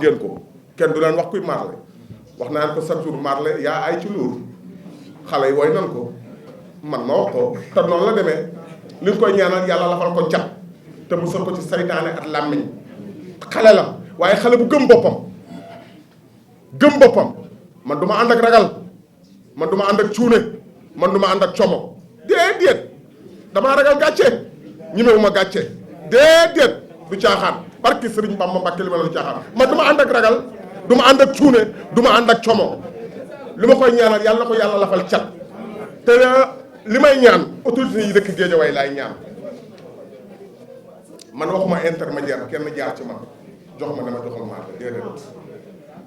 ngeen ko kenn du leen wax kuy Marley wax naa ko chaque jour Marley yaa ay ci luur xale yi woy nan ko man ma wax ko te noonu la demee li nga koy ñaanal yàlla lafal ko cat te musal ko ci saytaane ak làmmiñ xale la waaye xale bu gëm boppam man du ma ànd ak ragal man du ma ànd ak cuune man du ma ànd ak como déedéet damaa ragal gàcce ñemewuma gàcce déedéet du caaxaan barki Sëriñ Bamba Mbàkke li ma la du caaxaan man du ma ànd ak ragal du ma ànd ak cuune du ma ànd ak como li ma koy ñaanal yàlla na ko yàlla lafal cat te li may ñaan autorités yi dëkk Géejawaay laay ñaan man waxuma intermédiaire kenn jaar ci man jox ma dama joxal maa déedéet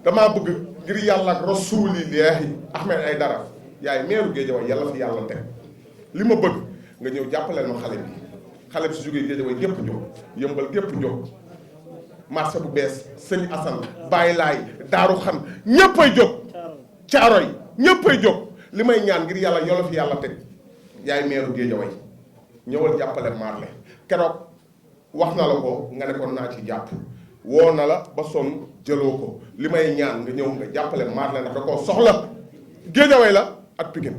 damaa bëgg ngir yàlla ak rasuulillaahi Ahmed Aïdara yaay meeru Géejawaay yàlla fi yàlla teg li ma bëgg nga ñëw jàppaleel ma xale bi su jógee Géejawaay gépp jóg yëmbal gépp jóg marché bu bees sëñ Assane Baye Laay Daaru Xan ñëppay jóg Caaroy ñëppay jóg li may ñaan ngir yàlla yolo fi yàlla teg yaay meeru Géejawaay ñëwal jàppale Marley keroog wax na la ko nga ne ko naa ci jàpp woo na la ba sonn jëloo ko li may ñaan nga ñëw nga jàppale Marley ndax da koo soxla Géejawaay la ak Pikine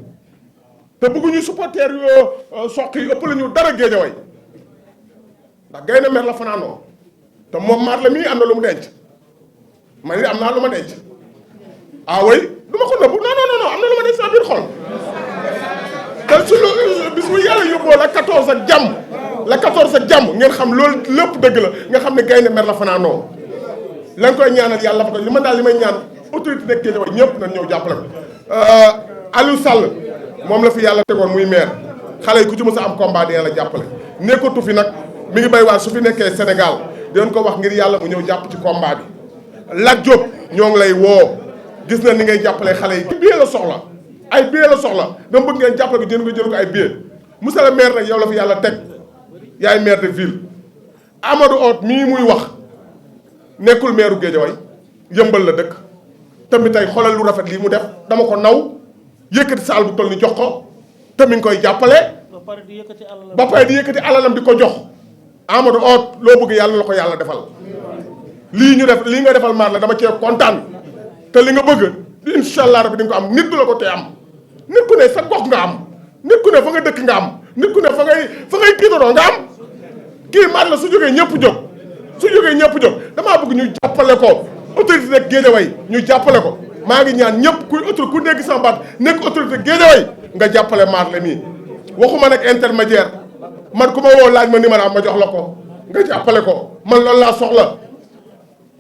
te bëgguñu supporter yoo soq yi ëpp la ñu dara Géejawaay ndax gaynde mer la fanaanoo te moom Marley mii am na lu mu denc man it am naa lu ma denc ah oui du ma ko nëbbu non am na lu ma denc sama biir xol te su bis bu yàlla yóbboo la 14 ak jàmm la 14 ak jàmm ngeen xam loolu lépp dëgg la nga xam ne gaynde mer la fanaanoo la nga koy ñaanal yàlla fa ko li ma daal li may ñaan autorité nekk Géejawaay ñëpp nañ ñëw jàppale ko Aliou Sall moom la fi yàlla tegoon muy maire xale yi ku ci mës a am combat dina la jàppale nekkatu fi nag mi ngi bay waar su fi nekkee Sénégal dinañ ko wax ngir yàlla mu ñëw jàpp ci combat bi Lat Diop ñoo ngi lay woo gis na ni ngay jàppale xale yi billet la soxla ay billet la soxla dama bëgg ngeen jàppale ko jël ko ay billet monsieur le maire nag yow la fi yàlla teg yaay maire de ville Amadou Hott mii muy wax nekkul maire Géejawaay yëmbal la dëkk tamit tey xoolal lu rafet lii mu def dama ko naw yëkkati saal bu toll ni jox ko te mi ngi koy jàppale ba pare di yëkkati alalam di ko jox Amadou Hott loo bëgg yàlla la ko yàlla defal lii ñu def lii nga defal Marley dama cee kontaan te li nga bëgg incha allah rabbi di nga ko am nit du la ko tee am nit ku ne sa gox nga am nit ku ne fa nga dëkk nga am nit ku ne fa ngay tiitaroo nga am kii Marley su jógee ñëpp jóg damaa bëgg ñu jàppale ko autorité rek Géejawaay ñu jàppale ko maa ngi ñaan ñëpp kuy autorité ku dégg sama baat nekk autorité Géejawaay nga jàppale Marley mii waxuma nag intermédiaire man ku ma woo laaj ma numéro am ma jox la ko nga jàppale ko man loolu laa soxla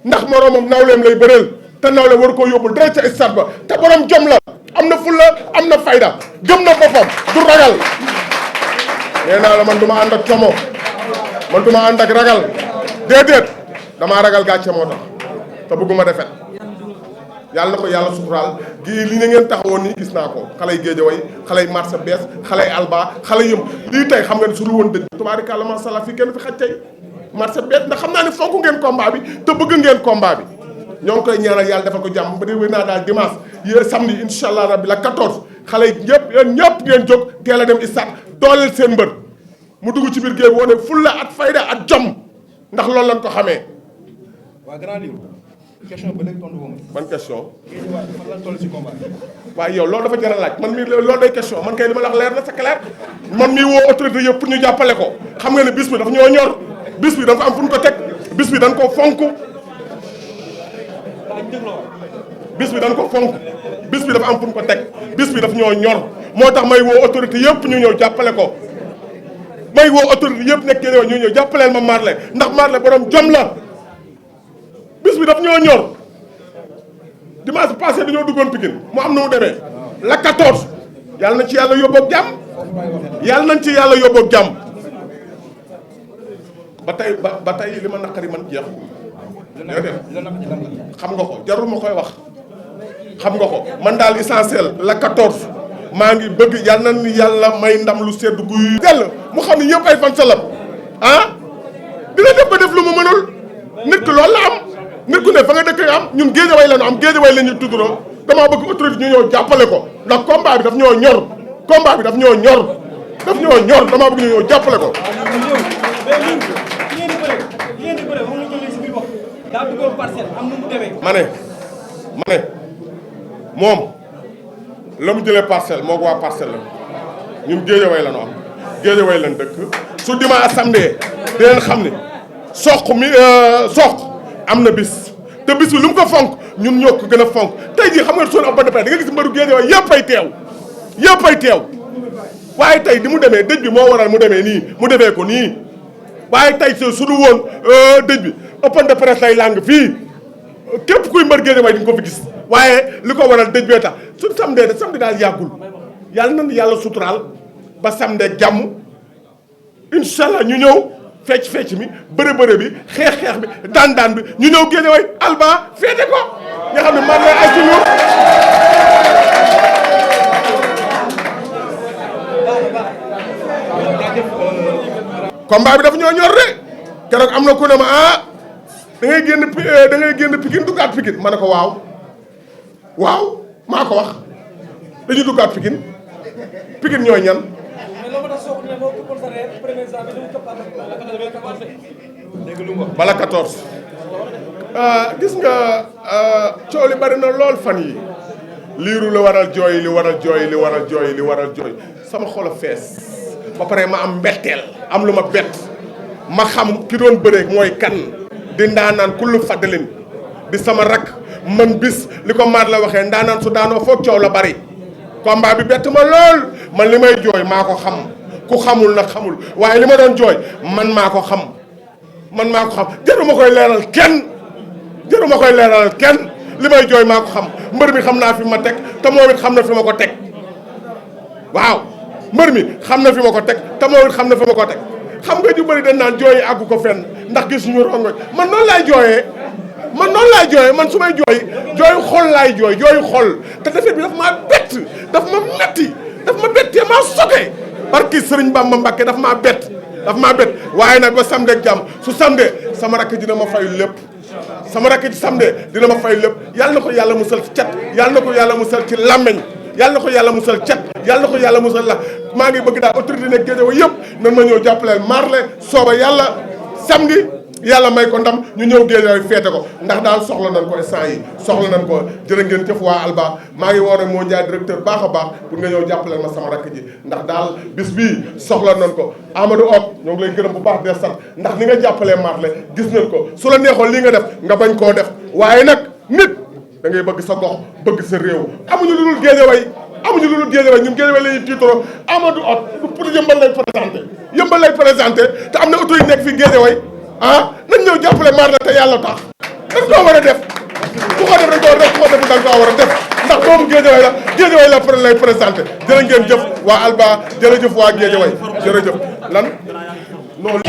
ndax moroomam nawleem lay bëreel te nawleem war koo yóbbul dara ca stade ba te borom jom la am na fulla am na fayda gëm na boppam du ragal nee naa la man du ma ànd ak como man du ma ànd ak ragal déedéet damaa ragal gàcce moo tax te bëgguma defet yàlla na ko yàlla suturaal gi li na ngeen taxawoon nii gis naa ko xale yi Géejawaay xale yi marché bees xale yi alba xale yëm lii tey xam nga ne su lu woon dëgg tubaarikàlla maa sha Allah fii kenn fi xaj tey marché bees ndax xam naa ne fonk ngeen combat bi te bëgg ngeen combat bi ñoo ngi koy ñaanal yàlla defal ko jàmm ba déwén naa daal dimanche yéen samedi incha allah rabbi la 14 xale yi ñëpp ngeen jóg teel a dem stade dooleel seen mbër mu dugg ci biir géej bi wane fulla ak fayda ak jom ndax loolu lañ ko xamee. waa grand livre question ba léegi tontu woon. ban question. fan la toll ci combat bi. waaye yow loolu dafa jar a laaj man mii loolu day question man kay li ma la wax leer na c'est clair man mii woo autorité yëpp pour ñu jàppale ko xam nga ne bis bi dafa ñoo ñor bis bi dafa am fu ñu ko teg bis bi dañ ko fonk bis bi dañ ko fonk bis bi dafa am fu ñu ko teg bis bi daf ñoo ñor moo tax may woo autorité yëpp ñu ñëw jàppale ko may woo autorité yëpp nekk Géejawaay ñu ñëw jàppaleel ma Marley ndax Marley borom jom la bis bi daf ñoo ñor dimanche passé dañoo duggoon Pikine mu am na mu demee la 14 yàlla na ci yàlla yóbboog jàmm yàlla nañ ci yàlla yóbboog jàmm ba tey li ma naqari man jeex xam nga ko jarul ma koy wax xam nga ko man daal essentiel la 14 maa ngi bëgg yàlla na ni yàlla may ndam lu sedd guy dell mu xam ne ñëpp ay fan salam ah dina def ba def lu mu mënul nit ki loolu la am nit ku ne fa nga dëkk nga am ñun Géejawaay la ñu am Géejawaay la ñuy tudduroo damaa bëgg autorité ñu ñëw jàppale ko ndax combat bi daf ñoo ñor combat bi daf ñoo ñor damaa bëgg ñu ñëw jàppale ko daa duggoon parcelle am nu mu demee. ma ne moom la mu jëlee parcelle moo ko waa parcelle la ñun Géejawaay la ñu am Géejawaay lañ dëkk su dimanche samedi di leen xam ne soq am na bis te bis bi lu mu ko fonk ñun ñoo ko gën a fonk tey jii xam nga suñu open de presse da nga gis mbaru Géejawaay yëpp ay teew waaye tey di mu demee dëj bi moo waral mu demee nii mu defee ko nii waaye tey su du woon dëj bi open de presse lay làng fii képp kuy mbër Géejawaay di nga ko fi gis waaye li ko waral dëj bee tax suñu samedi daal yàggul yàlla na yàlla suturaal ba samedi jàmm incha allah ñu ñëw fecc mi bëre bi xeex bi daan bi ñu ñëw Géejawaay Alba féete ko nga xam ne man lay ay suñu combat bi dafa ñoo ñor de keroog am na ku ne ma da ngay génn Pikine duggaat Pikine ma ne ko waaw maa ko wax dañuy duggaat Pikine ñooy ñan bala 14 gis nga coow li bari na lool fan yi liiru la waral jooy sama xol a fees ba pare ma am mbetteel am lu ma bett ma xam ki doon bëreeg mooy kan di ndaanaan kullu faddalin di sama rak man bis li ko maat la waxee ndaanaan su daanoo foog coow la bari combat bi bett ma lool man li may jooy maa ko xam ku xamul nag xamul waaye li ma doon jooy man maa ko xam jaruma koy leeral kenn li may jooy maa ko xam mbër mi xam naa fi ma teg te moom it xam na fi ma ko teg waaw mbër mi xam na fi ma ko teg te moom it xam na fi ma ko teg xam nga ñu bëri dañ naan jooyi àggu ko fenn ndax gis ñu rongoñ man noonu laay jooyee man su may jooyu xol laay jooyu xol te defet bi daf maa bett daf ma metti daf ma bettee maa soge barki Sëriñ Bamba Mbàkke daf maa bett waaye nag ba samedi ak jàmm su samedi sama rakk dina ma fay lépp dina ma fay lépp yàlla na ko yàlla musal ci cat yàlla na ko yàlla musal ci làmmeñ yàlla na ko yàlla musal cat yàlla na ko yàlla musal la maa ngi bëgg daal autorité nekk Géejawaay yëpp nan ma ñëw jàppaleel Marley sooba yàlla samedi yàlla may ko ndam ñu ñëw Géejawaay feete ko ndax daal soxla nañ ko instant yi soxla nañ ko jërë ngeen jëf waa Alba maa ngi woone moo Ndiaye directeur baax a baax pour nga ñëw jàppaleel ma sama rakk ji ndax daal bis bii soxla nañ ko Amadou Hott ñoo ngi lay gërëm bu baax de sant ndax ni nga jàppalee Marley gis nañ ko su la neexoon lii nga def nga bañ koo def waaye nag nit da ngay bëgg sa gox bëgg sa réew amuñu lu dul Géejawaay ñun Géejawaay la ñuy tiitaroo Amadou Hott pour yëmbal lay présenté te am na auto yi nekk fii Géejawaay nañ ñëw jàppale Marley te yàlla tax dañ koo war a def ku ko def dañ koo def dañ koo war a def ndax doomu Géejawaay la lay présenté jërë ngeen jëf waa Alba jërëjëf waa Géejawaay jërëjëf lan non